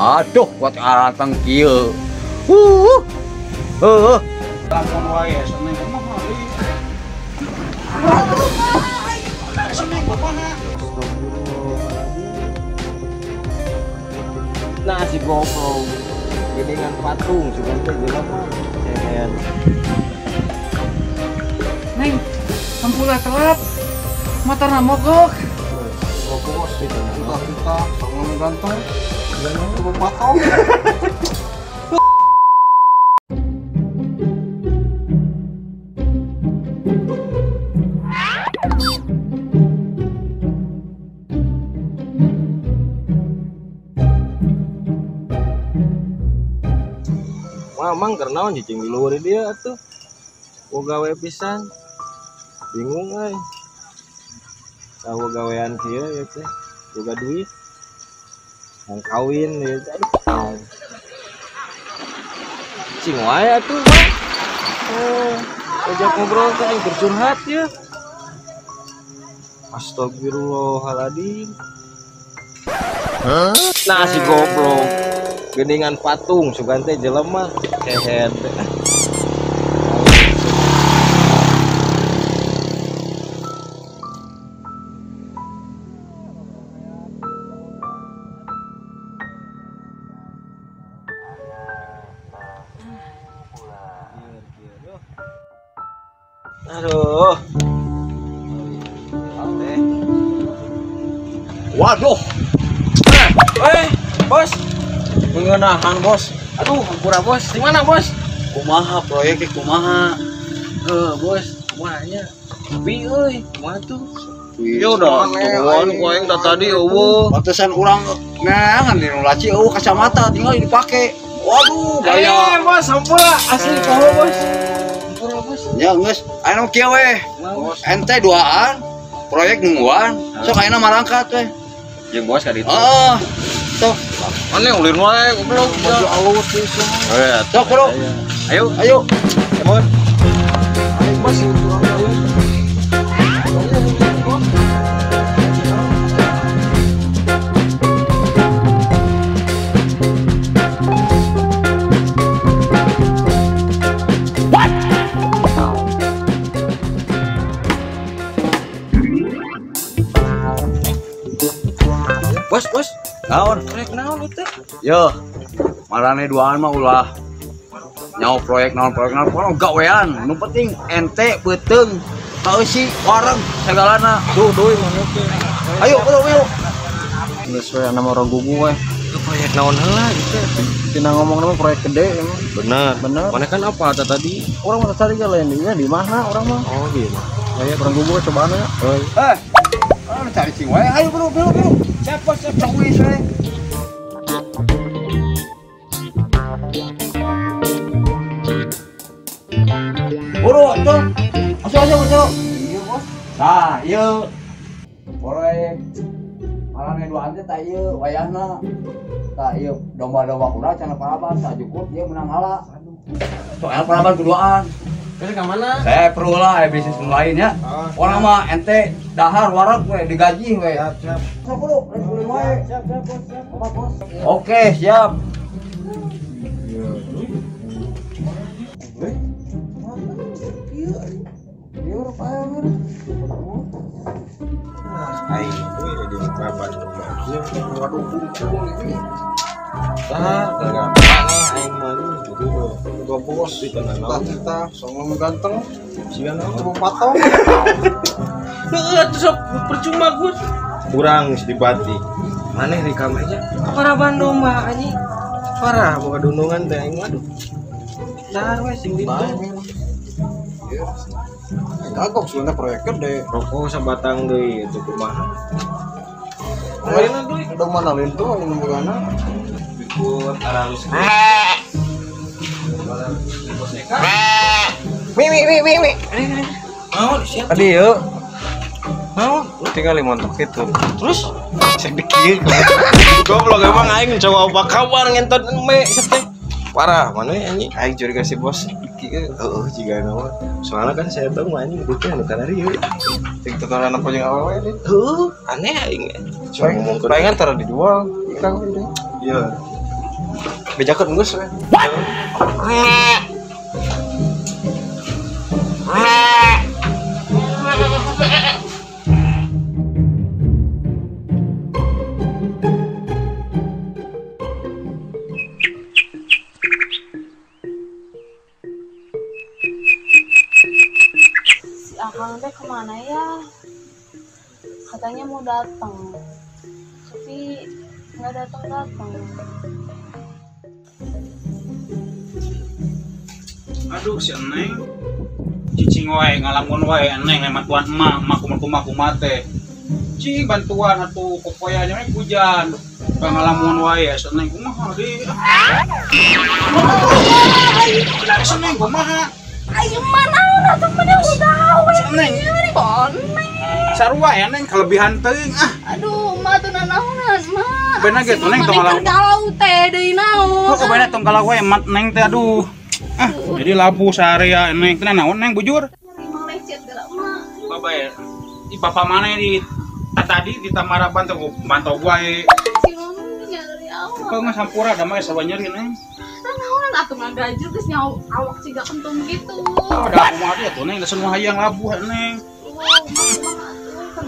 Aduh, kuat arantang kieu. Heuh. Lamun wae seneng kumaha deui. Seneng kumaha. Nah si goblok. Gedengan patung sugan teh jelema. Cehean. Neng, hampura telat. Motorna mogok. Mogok kita sangat ganteng. Coba potong. Mamang karena cicing di luar dia atuh. Gawe pisan. Bingung euy. Tahu gawean kieu ya teh. Boga duit. Mau kawin ya teh. Aduh. Cing wae atuh, Bang. Oh, ajak ngobrol teh aing bercurhat ya. Astagfirullahaladzim. Huh? Nah si goblok. Geningan patung sugan teh jelema hehehe. Aduh. Waduh. Bos. Mengenahan bos. Aduh, hampura bos. Di mana bos? Kumaha proyeknya kumaha? Bos, kumahanya. Tapi euy, kumaha tuh? Iya udah, tungguan ku aing tadi eueuh. Pantesan urang neangan di nu laci eueuh kacamata tinggal dipake. Waduh, gaya. Bos, hampura asli poho bos. Hampura bos. Ya geus, anu kieu we. Ente duaan, proyek nungguan. Sok ayeuna marangkat we. Jeung bos ka ditu. Heeh. Sok. Aneh ulin wae goblok. Baju alus pisan. Sok bro. Ayo, ayo. Bos. Ayo bos. What? Bos, bos. Naon? Proyek naon itu? Yo, marane duaan mah ulah nyawa proyek naon pokona gawean. Nu penting ente beuteung kaeusi wareng sagalana. Duh, duh mana teh. Ayo, bro, ayo. Geus we nama orang gugu we. Proyek naon heula gitu. Tina ngomong nama proyek gede emang. Bener. Bener. Mana kan apa tadi? Orang mah tadi lain dia di mana orang mah? Oh gitu. Kayak orang gugu cobaan ya. Cari cing wae. Ayo bro, bro, bro. Siap, bos, siap, cowis we. Bro, tuh. Masuk, masuk, masuk. Iya, bos. Nah, ieu proyek marane duaan teh tah ieu wayahna. Tah ieu domba-domba urang cenah paraban sajukup ieu menang hala. Soal paraban kuduaan. Terus ke mana? Saya perlu lah bisnis lain ya. Orang mah ente dahar wareg we digaji we. Siap, siap. Sok bro, rek ulin wae. Siap, siap, bos, siap. Bos. Oke, siap. Aing euy di paraban domba. Waduh, kumpul ini. Tah, gara-gara aneh aing mah jadi Boga bos di tanah naon. Cita-cita songong ganteng. Siga naon? Coba patong. Heeh, atuh sok percuma gue. Kurang geus dibati. Maneh di kamarnya paraban domba anjing. Parah boga dundungan teh aing waduh. Dahar we sing ditu. Iya. Kagok sebenarnya proyek gede. Rokok sabatang deui itu kumaha. Lain deui. Udah mana lintu anu bogana. Ikut aralus. Mi mi mi mi mi. Mau siap. Tadi yuk. Mau tinggal montok itu. Terus cek dikieu. Goblok emang aing coba apa kabar ngentot me teh. Parah mana anjing? Aing curiga si bos. Kieu heueuh jiga mah. Soalnya kan saya tahu anjing duitnya anu kana rieu. Cek tataran apa jeung awewe deui. Heueuh, aneh aing. Palingan tara dijual. Ikang deui. Iya. Bejakeun geus we. Si Akang teh kemana ya? Katanya mau datang, tapi nggak datang-datang. Aduh si Neng, cicing wae ngalamun wae Neng bantuan emak, emak kumaha teh. Cing bantuan atuh popoya nya hujan. Ngalamun wae si Neng kumaha deui. Si Neng kumaha? Ayo mana atuh mana gawe. Si Neng. Sarua ya Neng kelebihan teuing ah. Aduh, emak tuh nanaonan mah. Bener ge tuh Neng tong galau. Galau teh deui naon. Kok bener tong galau wae emak Neng teh aduh. Ah, jadi labu seharian Neng teh naon Neng bujur. Emang lecet geura emak. Bapak ya. Di papa mana di tadi di Tamaraban teh mantau wae. Si mama nyeri awak. Kok nggak sampura da mah sarua nyeri Neng. Nanaonan atuh ngagajul geus nyawa awak ciga kentung gitu. Oh, da kumaha dia tuh Neng da semua hayang labuh Neng.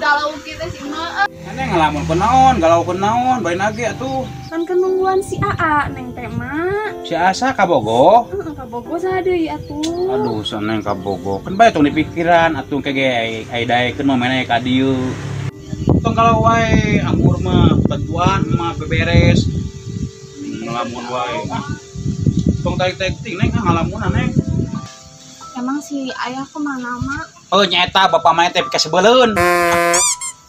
Galau kita si emak. Neng ngalamun kunaon, galau kunaon, bae nage atuh. Kan kenungguan si AA Neng teh mak. Si Asa kabogo? Heeh, kabogo saha deui atuh. Aduh, si Neng kabogo. Kan bae tong dipikiran atuh kege ai daekeun mah mainnya ka dieu. Tong galau wae, anggur mah bantuan mah beberes. Ngalamun wae. Tong tarik-tarik ting Neng ngalamunan Neng. Emang si ayah kemana mak? Oh nyata bapak mah teh kasebeleun.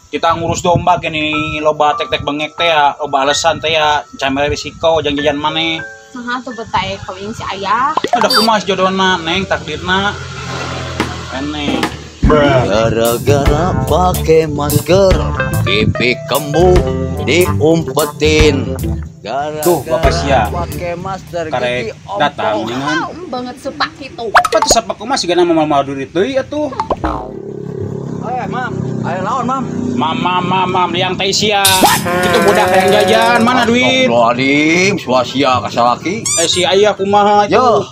Kita ngurus domba gini loba tek-tek bengek teh ya, loba alasan teh ya, camere risiko jang jajan maneh. Nah tuh betah kawin si ayah. Ada kumaha jodona Neng takdirna. Neng. Gara-gara pakai masker, pipi kembu diumpetin. Gara-gara tuh bapak sia pakai masker karek datang dengan banget sepak itu. Apa tuh sepak kumaha sigana moal duit deui atuh. Eh, Mam, ayo naon, Mam? Mam, mam, mam, mam, liang teh sia. Itu budak yang jajan, mana duit? Astagfirullahaladzim, suasia ka salaki. Eh si ayah kumaha itu? Yo,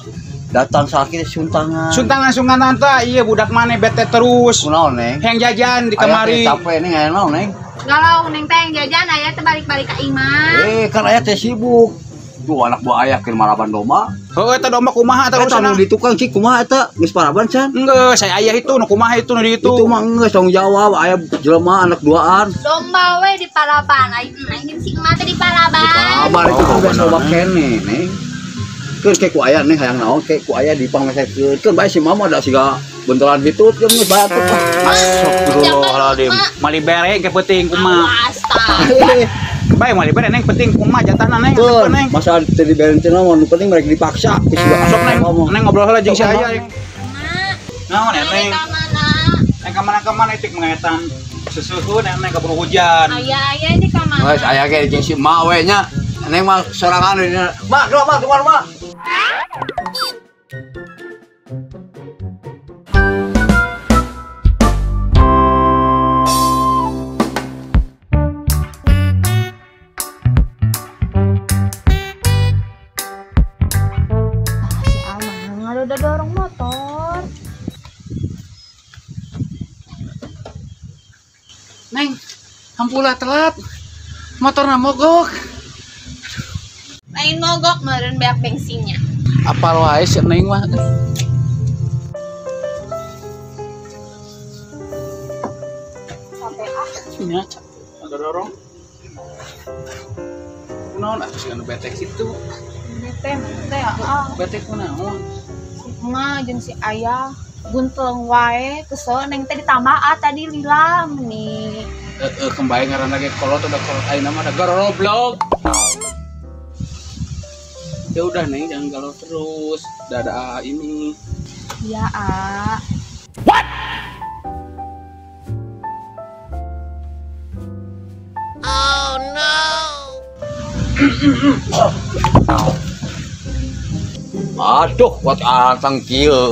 datang salaki suntangan. Suntangan suntangan tah, iya budak maneh bete terus. Kunaon, Neng? Yang jajan di kamari. Aya teh capek Neng, aya naon, Neng? Galau Neng teh yang jajan aya teh balik-balik ka imah. Eh, kan aya teh sibuk. Tuh anak buah ayah keur maraban domba. Heuh eta domba kumaha eta urusan di tukang cik kumaha eta geus paraban can? Enggeus, saya ayah itu nu kumaha itu nu di itu. Itu mah enggeus tanggung jawab ayah jelema anak duaan. Domba we di paraban, aing si emak teh di paraban. Di paraban itu geus loba kene, Neng. Keun ke ku ayah Neng hayang naon ke ku ayah dipangmesekeun. Keun bae si mama da siga bentolan bitut jeung geus bae atuh. Astagfirullahaladzim. Mali bere ke peuting kumaha. Awas tah. Bae mali bere Neng penting kumaha jatahna Neng. Neng. Masa teu dibere teh naon penting mereka dipaksa. Sok Neng, Neng ngobrol heula jeung si ayah. Naon ya Neng? Neng ka mana-ka mana itik mengetan sesuhu Neng Neng kaburu hujan. Ayah ayah di ka mana? Geus aya ge jeung si emak we nya. Neng mah sorangan di dieu. Mak, doa mak, tungguan mak. Si Amang udah dorong motor. Neng, hampura telat. Motorna mogok. Lain mogok meureun beak bensinnya. Apal wae si Neng mah. Capek ah. Nya capek. Ada dorong. Kunaon atuh si anu bete kitu? Bete bete ah. Bete kunaon? Si emak jeung si ayah bunteleng wae kesel Neng teh ditambah ah tadi lila meni. Heeh, kembali ngaranna ge kolot udah kolot ayeuna mah da goroblog. Ya udah Neng, jangan galau terus. Dadah ini. Iya, A. What? Oh no. Aduh, kuat antang kieu.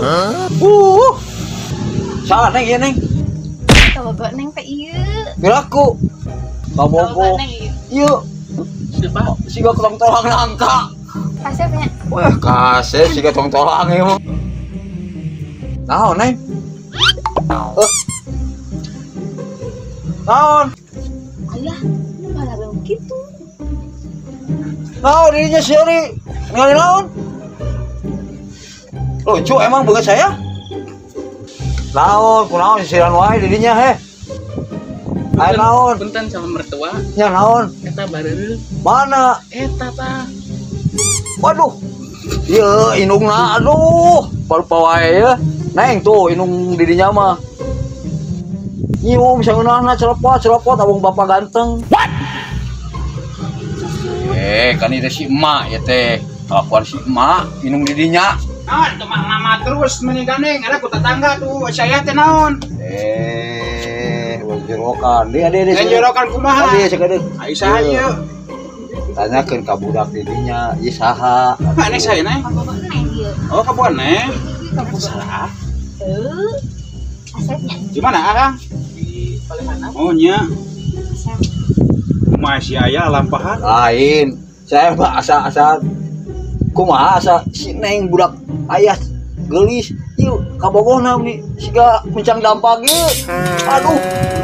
Salah Neng ieu Neng. Kabogo Neng teh ieu. Piraku. Kabogo. Neng ieu. Ieu. Siapa? Siga tong-tolang nangka. Kasep nya. Wah, kasep siga tong-tolang ieu mah. Naon, Neng? Naon? Ayah, nu malah kitu. Naon dirinya si Ori? Ningali naon? Lucu emang bukan saya? Naon, kunaon sisiran wae dirinya heh. Ayo naon? Punten sama mertua. Ya naon? Eta bareureun. Mana? Eta tah. Waduh. Ieu indungna aduh, barupa wae ya. Neng tuh indung dirinya mah. Nyium sangeunahna celepot-celepot abang bapak ganteng. What? Kan itu si emak ya teh. Kelakuan si emak indung dirinya. Naon tuh mama terus meni gandeng ada ku tetangga tuh saya teh naon. Jorokan dia dia jorokan kumaha? Dia sakedeung. Ai saha ieu? Tanyakeun ka budak didinya, ieu saha? Mana saya neng? Oh, ka bukan neng. Salah. Heuh. Asepnya. Di mana Akang? Di Palembang. Oh nya. Kumaha si aya lampahan? Lain. Saya mah asa-asa kumaha asa si neng budak ayah geulis ieu kabogohna nih siga mencang dampak ieu. Aduh.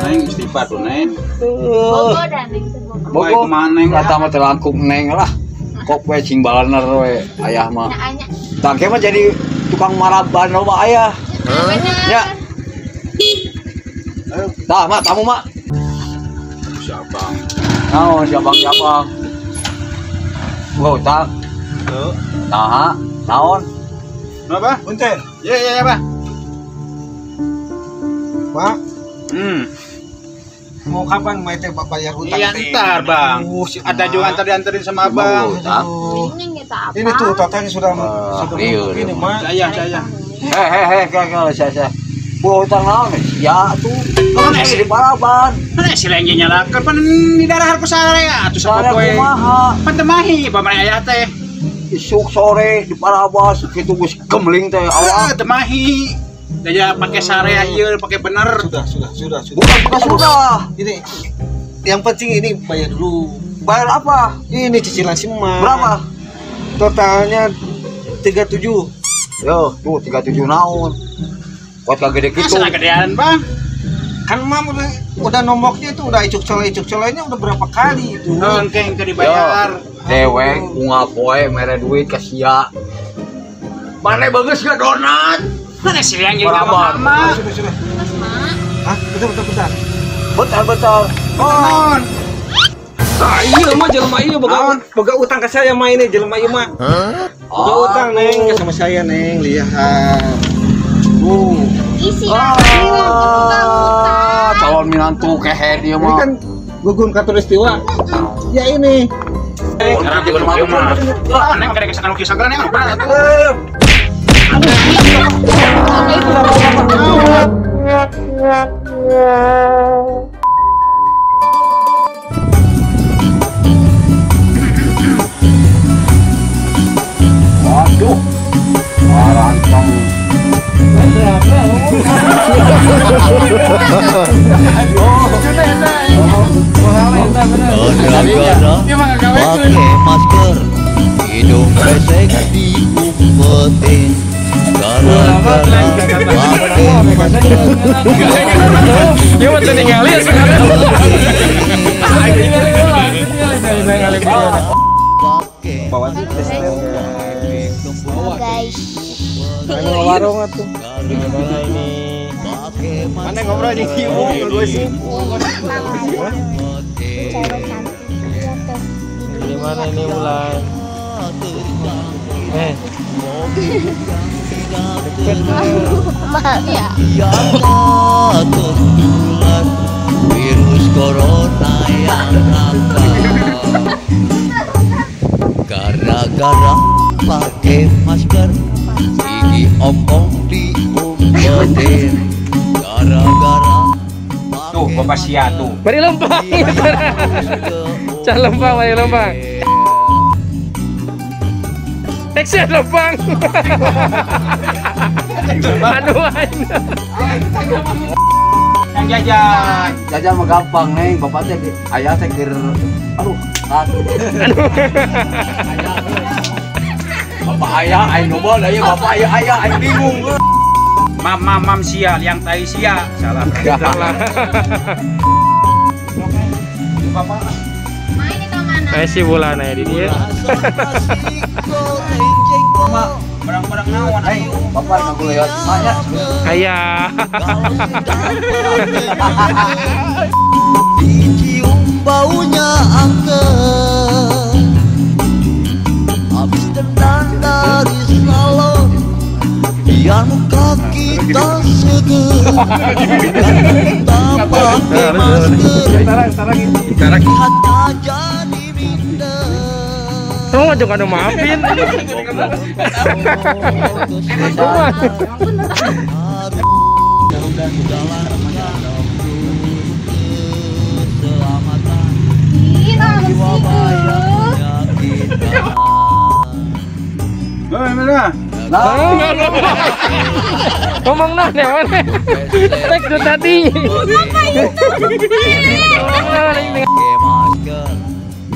Neng istighfar tuh neng. Bogo da neng teh bogo. Bogo kumaha neng? Kata mah telangkung neng lah. Kok we cing balener we ayah mah. Tangke mah jadi tukang maraban mah ayah. Ya. Tah mak tamu mak. Si abang. Naon si abang si abang. Wow, tah. Nah, naon? Kenapa? Punten. Iya, iya, iya, Pak. Pak. Mau kapan mau teh bayar hutang? Iya, ntar, Bang. Ada juga antar dianterin sama Abang. Ini tuh totalnya sudah ini, Mak. Saya. Heh, saya. Gua hutang naon? Ya tuh. Mana sih di Paraban? Mana si lengge nyalakeun pan di darah ku sare atuh sapopoe. Kumaha? Pan teu mahi pamane ayah teh. Isuk sore di Parabas kitu geus gemling teh awak teu mahi. Daya pakai sarea ieu pakai bener. Sudah. Bukan sudah. Ini yang penting ini bayar dulu. Bayar apa? Ini cicilan si emak. Berapa? Totalnya 37. Yo, tuh 37 naon. Kuat kagede kitu. Asa gedean, Bang. Kan mam udah nomboknya itu udah icuk colai-icuk colainya udah berapa kali itu. Engke engke dibayar. Dewek bunga poe mere duit ka sia. Mana bagus gak donat? Mana sih yang jadi mama? Sudah. Hah? Bentar. Bentar. Oh. Ah, iya mah jelema ieu boga utang ka saya mah ini jelema ieu mah. Boga utang neng sama saya neng lihat. Isi calon minantu kehed ieu mah. Ini kan gugun katulistiwa. Ya ini. Neng kada geus anu kisah neng anu bener atuh. Waduh, warantong. Gara-gara pakai masker, hidung pesek diumpetin. Gara-gara pakai masker. Dia mah ningali ya sekarang. Guys. Warung atuh. Gimana ini? Mana ngobrol di ibu gue sih. Gimana ini Wulan? Ya. Virus corona yang nakal. Gara-gara pakai masker, gigi ompong diumpetin. Gara-gara tuh bapak sia tuh. Mari lempang. Cah lempang, mari lempang. Action lempang. Aduh. Yang jajan. Jajan mah gampang neng, bapak teh ayah teh keur aduh. Bapak ayah aing loba da ieu bapak ayah ayah aing bingung. Mam mam mam sia, liang tai sia. Salah. Salah. Bapak main di mana? Ayo si bulan aya di dieu. Barang-barang naon ayo bapak ngaguleuat mah aya. Dicium baunya angker. Habis dendam dari salon. Biar muka kita seger. Tak pakai masker. Lihat jadi minder. Kamu juga udah maafin. Ngomong nah, mana? Tek tuh tadi.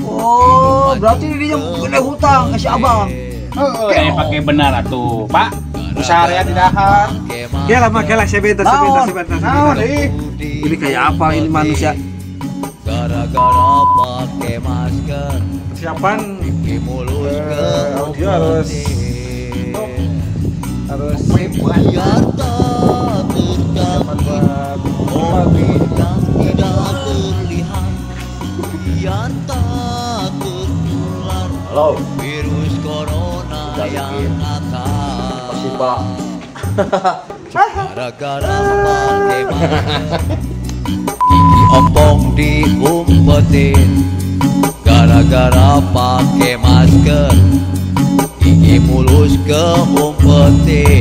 Oh, berarti dia kena hutang ke si abang. Heeh, pakai benar atuh, Pak. Usaha rea di dahar. Ya lah, makela sebentar. Naon ih? Ini kayak apa ini manusia? Gara-gara pakai masker. Persiapan audio harus biar tak terjangkit COVID yang tidak terlihat, biar tak tertular virus corona yang akan. Pasti Pak. Gara-gara pakai masker, gigi ompong diumpetin. Gara-gara pakai masker, gigi mulus keumpetin.